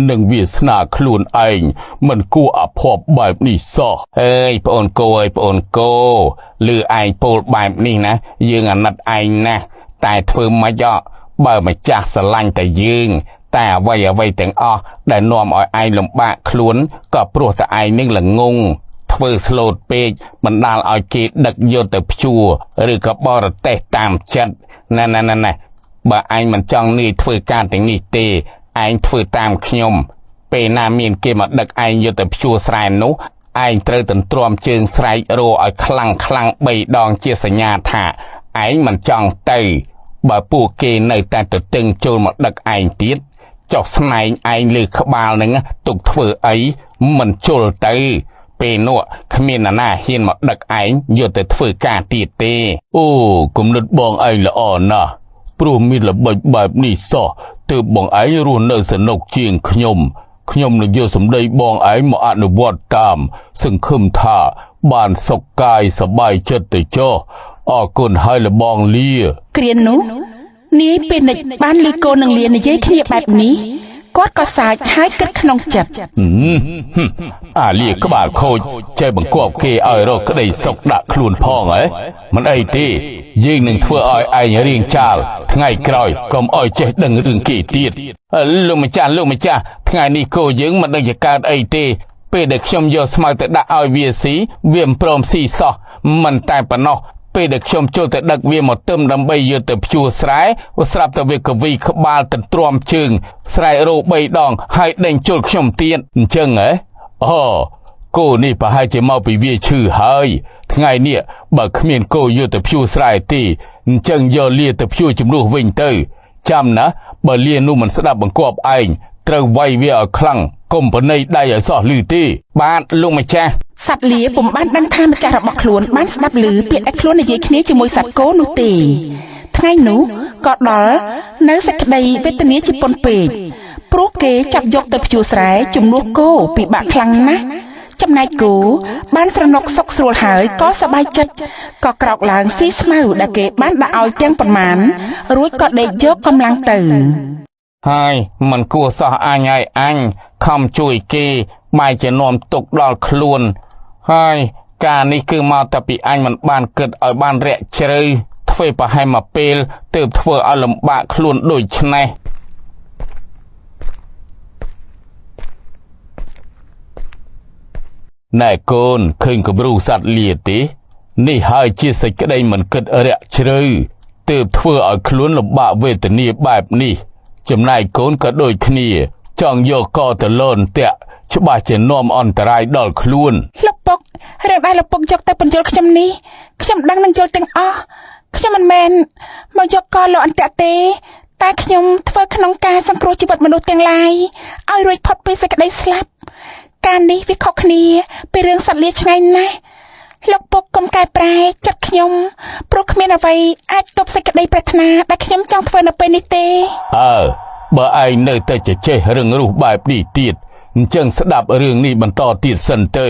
និងវាសនាខ្លួនឯងមិនគួរអភ័ព្វបែបនេះសោះ អើយប្អូនគោអើយប្អូនគោឮឯងពោលបែបនេះណាយើងអាណិតឯងណាស់តែធ្វើម៉េចអបើម្ចាស់ស្រឡាញ់តែយើងតែអ្វីអ្វីទាំងអស់ដែលនាំឲ្យឯងលំបាកខ្លួនក៏ព្រោះតែឯងនឹងល្ងងធ្វើស្លូតពេកបណ្ដាលឲ្យគេដឹកយកទៅភ្ជួរឬក៏បរទេសតាមចិត្តណែណែណែណែបើឯងមិនចង់នឿយធ្វើការទាំងនេះទេឯងធ្វើតាមខ្ញុំពេលណាមានគេមកដឹកឯងយកទៅភ្ជួរស្រែនោះឯងត្រូវទន្ទ្រាំជើងស្រែករោឲ្យខ្លាំងខ្លាំង3ដងជាសញ្ញាថាឯងមិនចង់ទៅបើពួកគេនៅតែទទឹងចូលមកដឹកឯងទៀតចុះស្នែងឯងលើក្បាលនឹងទុកធ្វើអីមិនជុលទៅពេលនោះគ្មាននរណាហ៊ានមកដឹកឯងយកទៅធ្វើការទៀតទេ អូគំនិតបងឯងល្អណាស់ព្រោះមានល្បិចបែបនេះសោះទើបបងឯងរស់នៅសនុកជាងខ្ញុំខ្ញុំនឹងយកសម្ដីបងឯងមកអនុវត្តតាមសង្ឃឹមថាបានសុខកាយសប្បាយចិត្តទៅចុះអរគុណហើយលបងលា គ្រានោះនាយពាណិជ្ជបានឮកូននឹងលានិយាយគ្នាបែបនេះគាត់ក៏សើចហើយគិតក្នុងចិត្ត អាលាក្បាលខូចចេះបង្គាប់គេឲ្យរកក្តីសុខដាក់ខ្លួនផងហ៎មិនអីទេយើងនឹងធ្វើឲ្យឯងរៀងចាលថ្ងៃក្រោយកុំឲ្យចេះដឹងរឿងគេទៀត លោកម្ចាស់លោកម្ចាស់ថ្ងៃនេះគោយើងមិនដឹងជាកើតអីទេពេលដែលខ្ញុំយកស្មៅទៅដាក់ឲ្យវាស៊ីវាមិនព្រមស៊ីសោះមិនតែប៉ុណ្ណោះពេលដែលខ្ញុំចូលទៅដឹកវាមកទឹមដើម្បីយកទៅភ្ជួរស្រែស្រាប់តែវាកវីក្បាលទន្ទ្រាំជើងស្រែរោ3ដងហើយដេញជុលខ្ញុំទៀត អញ្ចឹងហ៎អូគោនេះប្រហែលជាមកពីវាឈឺហើយថ្ងៃនេះបើគ្មានគោយកទៅភ្ជួរស្រែទេអញ្ចឹងយកលាទៅភ្ជួរជំនួសវិញទៅចាំណាបើលានោះមិនស្ដាប់បង្គាប់ឯងត្រូវវាយវាឲ្យខ្លាំងកុំប្រណីដៃឲ្យសោះឮទេ បាទលោកម្ចាស់ សត្វលាពុំបានដឹងថាម្ចាស់របស់ខ្លួនបានស្ដាប់ឮពាក្យដែលខ្លួននិយាយគ្នាជាមួយសត្វគោនោះទេថ្ងៃនោះក៏ដល់នៅសេចក្តីវេទនាជាពន់ពេកព្រោះគេចាប់យកទៅភ្ជួរស្រែជំនួសគោពិបាកខ្លាំងណាស់ចំណែកគោបានស្រណុកសុខស្រួលហើយក៏សប្បាយចិត្តក៏ក្រោកឡើងស៊ីស្មៅដែលគេបានដាក់ឲ្យទាំងប៉ុន្មានរួចក៏ដេកយកកម្លាំងទៅ ហើយមិនគួរសោះអញហើយអញខំជួយគេបែរជានាំទុកដល់ខ្លួនហើយការនេះគឺមកតែពីអញមិនបានគិតឲ្យបានរាក់ជ្រៅធ្វើប្រហែលមកពេលទើបធ្វើឲ្យលំបាកខ្លួនដូចនេះ ណែកូនឃើញគំរូសត្វលាទេនេះហើយជាសេចក្តីមិនគិតរាក់ជ្រៅទើបធ្វើឲ្យខ្លួនលំបាកវេទនាបែបនេះចំណែកកូនក៏ដូចគ្នាចង់យកកទៅលនតាក់ច្បាស់ជានាំអន្តរាយដល់ខ្លួន លោកពុករឿងដែលលោកពុកយកទៅបញ្យល់ខ្ញុំនេះខ្ញុំដឹងនឹងយល់ទាំងអស់ខ្ញុំមិនមែនមកយកកលោកអន្ទាក់ទេតែខ្ញុំធ្វើក្នុងការសង្គ្រោះជីវិតមនុស្សទាំងឡាយឲ្យរួចផុតពីសេចក្តីស្លាប់ការនេះវាខុសគ្នាពីរឿងសត្វលាឆ្ងាយណាស់លោកពុកកុំកែប្រែចិត្តខ្ញុំព្រោះគ្មានអ្វីអាចទប់សេចក្តីប្រាថ្នាដែលខ្ញុំចង់ធ្វើនៅពេលនេះទេ អើបើឯងនៅតែចេះរឹងរូសបែបនេះទៀតអញ្ចឹងស្ដាប់រឿងនេះបន្តទៀតសិនទៅ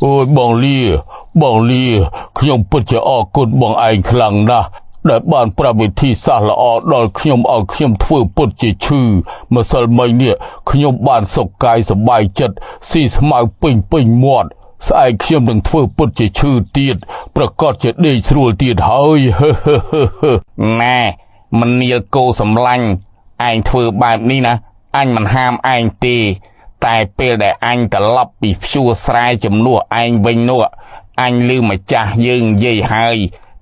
អូយបងលាបងលាខ្ញុំពិតជាអរគុណបងឯងខ្លាំងណាស់ដែលបានប្រាប់វិធីសាស្ត្រល្អដល់ខ្ញុំឲ្យខ្ញុំធ្វើពុតជាឈឺម្សិលមិញនេះខ្ញុំបានសុខកាយសប្បាយចិត្តស៊ីស្មៅពេញពេញមាត់ស្អែកខ្ញុំនឹងធ្វើពុតជាឈឺទៀតប្រកាសជាដេកស្រួលទៀតហើយ ណែមនាលគោសម្លាញ់ឯងធ្វើបែបនេះណាអញមិនហាមឯងទេតែពេលដែលអញត្រឡប់ពីភ្ជួរស្រែជំនួសឯងវិញនោះអញឮម្ចាស់យើងនិយាយហើយ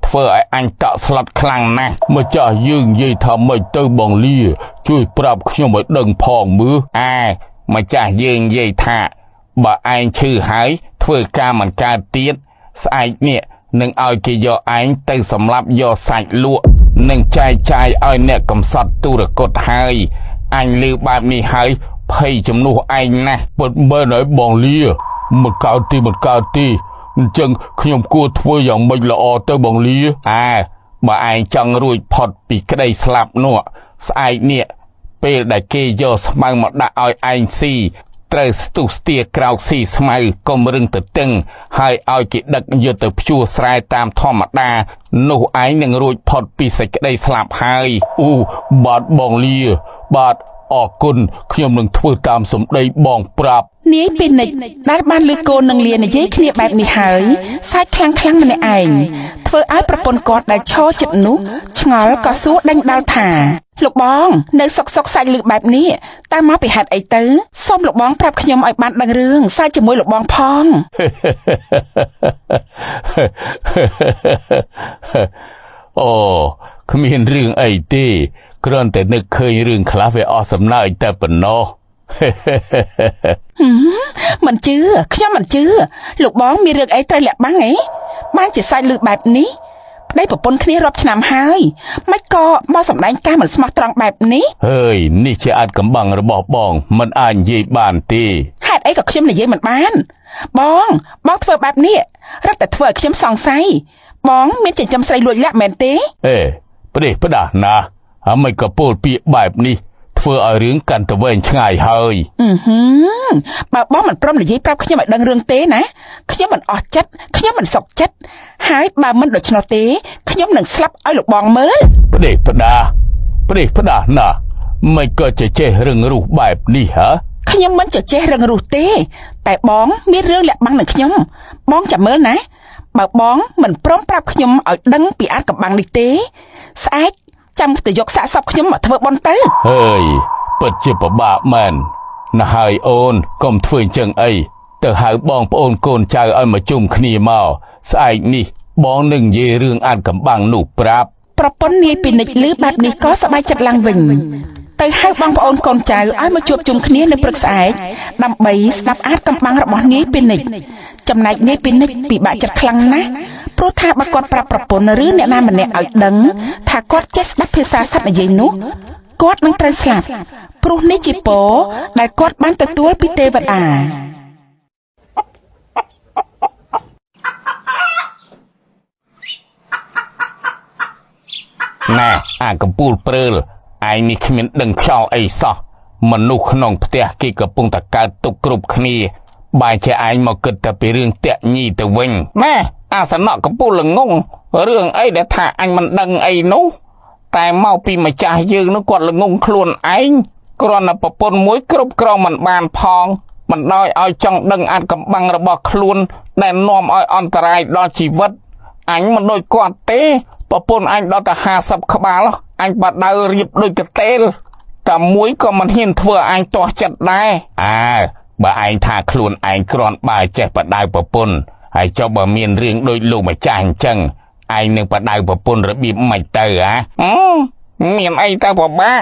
ធ្វើឲ្យអញតក់ស្លុតខ្លាំងណាស់ ម្ចាស់យើងនិយាយថាម៉េចទៅបងលាជួយប្រាប់ខ្ញុំឲ្យដឹងផងមើល អែម្ចាស់យើងនិយាយថាបើឯងឈឺហើយធ្វើការមិនកើតទៀតស្អែកនេះនឹងឲ្យគេយកឯងទៅសម្លាប់យកសាច់លក់និងចែកចាយឲ្យអ្នកកំសត់ទុរគតហើយអញឮបែបនេះហើយភ័យជំនួសឯងណាស់ ពិតមែនហើយបងលាមិនកើតទេមិនកើតទេអញ្ចឹងខ្ញុំគួរធ្វើយ៉ាងម៉េចល្អទៅបងលា អើបើឯងចង់រួចផុតពីក្តីស្លាប់នោះស្អែកនេះពេលដែលគេយកស្មៅមកដាក់ឲ្យឯងស៊ី ត្រូវស្ទុះស្ទាក្រោកស៊ីស្មៅកុំរឹងទទឹងហើយឲ្យគេដឹកយកទៅភ្ជួរស្រែតាមធម្មតានោះឯងនឹងរួចផុតពីសេចក្តីស្លាប់ហើយ អូបាទបងលាបាទអរគុណខ្ញុំនឹងធ្វើតាមសម្ដីបងប្រាប់ នាយពាណិជ្ជដែលបានលើកូននឹងលានិយាយគ្នាបែបនេះហើយសាច់ខ្លាំងខ្លាំងម្នាក់ឯងធ្វើឲ្យប្រពន្ធគាត់ដែលឈរចិត្តនោះឆ្ងល់ក៏សួរដេញដោលថាលោកបងនៅសុកសុកសាច់លឺបែបនេះតើមកពីហេតុអីទៅសូមលោកបងប្រាប់ខ្ញុំឲ្យបានដឹងរឿងសាច់ជាមួយលោកបងផង អូគ្មានរឿងអីទេគ្រាន់តែនឹកឃើញរឿងខ្លះវាអស់សំណើចតែប៉ុណ្ណោះ មិនជឿខ្ញុំមិនជឿលោកបងមានរឿងអីត្រូវលាក់បាំងអីបានជាសាច់លឺបែបនេះប្តីប្រពន្ធគ្នារាប់ឆ្នាំហើយមិនក៏មកសម្ដែងការមិនស្មោះត្រង់បែបនេះ ហើយនេះជាអាចកំបាំងរបស់បងមិនអាចនិយាយបានទេ ហេតុអីក៏ខ្ញុំនិយាយមិនបានបងបងធ្វើបែបនេះរឹតតែធ្វើឲ្យខ្ញុំសង្ស័យបងមានចិញ្ចឹមស្រីលួចលាក់មែនទេ អេប្រេះផ្ដាស់ណាស់ហើយមិនក៏ពោលពាក្យបែបនេះធ្វើឲ្យរឿងកាន់តែវែងឆ្ងាយហើយ បើបងមិនព្រមនិយាយប្រាប់ខ្ញុំឲ្យដឹងរឿងទេណាខ្ញុំមិនអស់ចិត្តខ្ញុំមិនសុខចិត្តហើយបើមិនដូច្នោះទេខ្ញុំនឹងស្លាប់ឲ្យលោកបងមើល ប្រេះផ្ដាស់ប្រេះផ្ដាស់ណាស់មិនក៏ចេះចេះរឹងរូសបែបនេះហ៎ ខ្ញុំមិនចេះចេះរឹងរូសទេតែបងមានរឿងលាក់បាំងនឹងខ្ញុំបងចាំមើលណាបើបងមិនព្រមប្រាប់ខ្ញុំឲ្យដឹងពីអាចកំបាំងនេះទេស្អែកចាំទៅយកសាកសពខ្ញុំមកធ្វើបុណ្យទៅ ហើយពិតជាពិបាកមែនណាស់ហើយអូនកុំធ្វើអញ្ចឹងអីទៅហៅបងប្អូនកូនចៅឲ្យមកជុំគ្នាមកស្អែកនេះបងនឹងនិយាយរឿងអាចកំបាំងនោះប្រាប់ ប្រពន្ធនាយពាណិជ្ជឮបែបនេះក៏សប្បាយចិត្តឡើងវិញទៅហៅបងប្អូនកូនចៅឲ្យមកជួបជុំគ្នានៅព្រឹកស្អែកដើម្បីស្ដាប់អាចកំបាំងរបស់នាយពាណិជ្ជចំណែកនាយពាណិជ្ជពិបាកចិត្តខ្លាំងណាស់ព្រោះថាបើគាត់ប្រាប់ប្រពន្ធឬអ្នកណាម្នាក់ឲ្យដឹងថាគាត់ចេះស្ដាប់ភាសាសត្វនិយាយនោះគាត់នឹងត្រូវស្លាប់ព្រោះនេះជាពរដែលគាត់បានទទួលពីទេវតា ណែអាកំពូលព្រើលឯងនេះគ្មានដឹងខ្យល់អីសោះមនុស្សក្នុងផ្ទះគេកំពុងតែកើតទុកគ្រប់គ្នាបែរជាឯងមកគិតតែពីរឿងតាក់ញីទៅវិញណែអាសនៈកំពូលល្ងងរឿងអីដែលថាអញមិនដឹងអីនោះតែមកពីម្ចាស់យើងនោះគាត់ល្ងងខ្លួនឯងគ្រាន់តែប្រពន្ធមួយគ្រប់គ្រងមិនបានផងមិនដោយឲ្យចង់ដឹងអាចកំបាំងរបស់ខ្លួនដែលនាំឲ្យអន្តរាយដល់ជីវិតអញមិនដូចគាត់ទេប្រពន្ធអញដល់តែ50ក្បាលអញបាត់ដៅរៀបដូចកតេលតែមួយក៏មិនហ៊ានធ្វើអញទាស់ចិត្តដែរអើបើឯងថាខ្លួនឯងគ្រាន់បើចេះបដៅប្រពន្ធហើយចុះបើមានរឿងដូចលោកម្ចាស់អញ្ចឹងឯងនឹងបដៅប្រពន្ធរបៀបម៉េចទៅហ៎មានអីទៅពិបាក